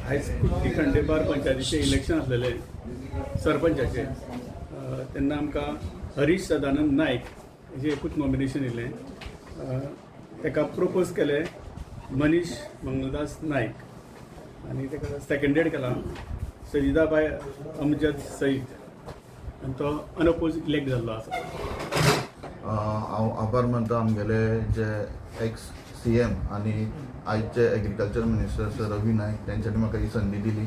आयज कुर्टी खांडेपार पंचायतीचें इलेक्शन आसलेलें सरपंचाचें, तेन्ना आमकां हरीश सदानंद नायक हेजें एकूच नॉमिनेशन येयलें. ताका प्रोपोज केलें मनीष मंगलदास नायक आनी ताका सेकंडेड केलां सजिदाबाय अमजद सईद आनी तो अनअपोज इलेक्ट जाल्लो आसा. हांव आभार मानता आमगेले जे एक्स CM आनी आयचे agriculture minister sir Ravi Naik तेंच्यांनी म्हाका ही संदी दिली.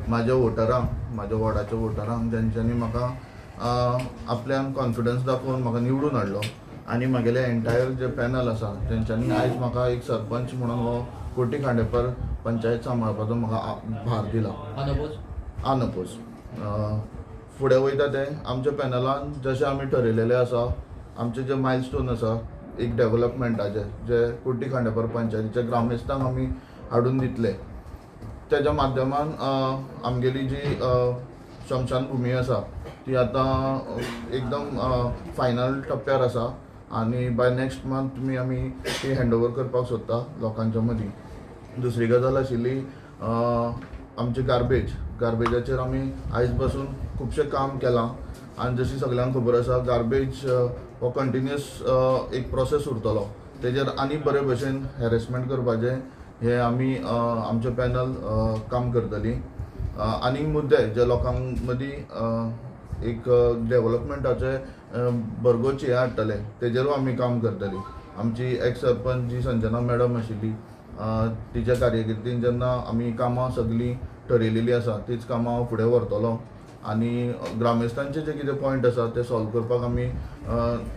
म्हाज्या वोटरांक, म्हाज्या वॉर्डाच्या वोटरांक तेंच्यांनी म्हाका आपल्यान कॉन्फिडन्स दाखोवन म्हाका निवडून हाडलो आनी म्हागेले एंटायर जे पॅनल आसा तेंच्यांनी आयज म्हाका एक सरपंच म्हणून हो कुर्टी खांडेपार पंचायत सांबाळपाचो म्हाका भार दिला. अनअपोज फुडें वयता ते आमच्या पॅनलान जशें आमी ठरयलेलें आसा, आमचे जे मायलस्टोन आसा एक डेवलपमेंटाचे जे कुर्टी खांडेपार पंचायतीच्या ग्रामस्थांक आमी हाडून दितले, तेज्या माध्यमान आमगेली जी शमशान भुमी आसा ती आतां एकदम फायनल टप्प्यार आसा आनी बाय नेक्स्ट मंथ तुमी आमी ती हँड ओवर करपाक सोदता लोकांच्या मदीं. दुसरी गजाल आशिल्ली आमची गार्बेज. गार्बेजाचेर आमी आयज पासून खुबशें काम केलां आनी जशी सगल्यांक खबर आसा गार्बेज हो कंटिन्युअस एक प्रोसेस उरतलो, तेजेर आनी बरे भशेन हॅरेसमेंट करपाचें हें आमी आमचें पॅनल काम करतली. आनीक मुद्दे जे लोकां मदीं एक डेवलपमेंटाचे भरगोच हें हाडटले तेजेरूय आमी काम करतली. आमची एक्स सरपंच जी संजना मॅडम आशिल्ली तिच्या कार्यकिर्दीन जेन्ना आमी कामां सगळीं ठरयलेली आसा तीच कामां हांव फुडें व्हरतलो आनी ग्रामस्थांचे जे कितें पॉयंट आसा ते सॉल्व करपाक आमी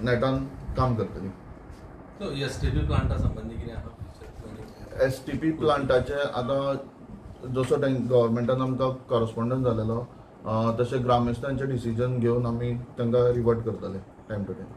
नेटान काम करतली. STP प्लांटा संबंदी कितें आसा? STP प्लांटाचे आतां जसो गव्हर्मेंटान आमकां कॉरस्पॉन्डन्स जालेलो तशें ग्रामस्थांचे डिसिजन घेवन आमी तांकां रिवर्ट करतले टायम टू टायम.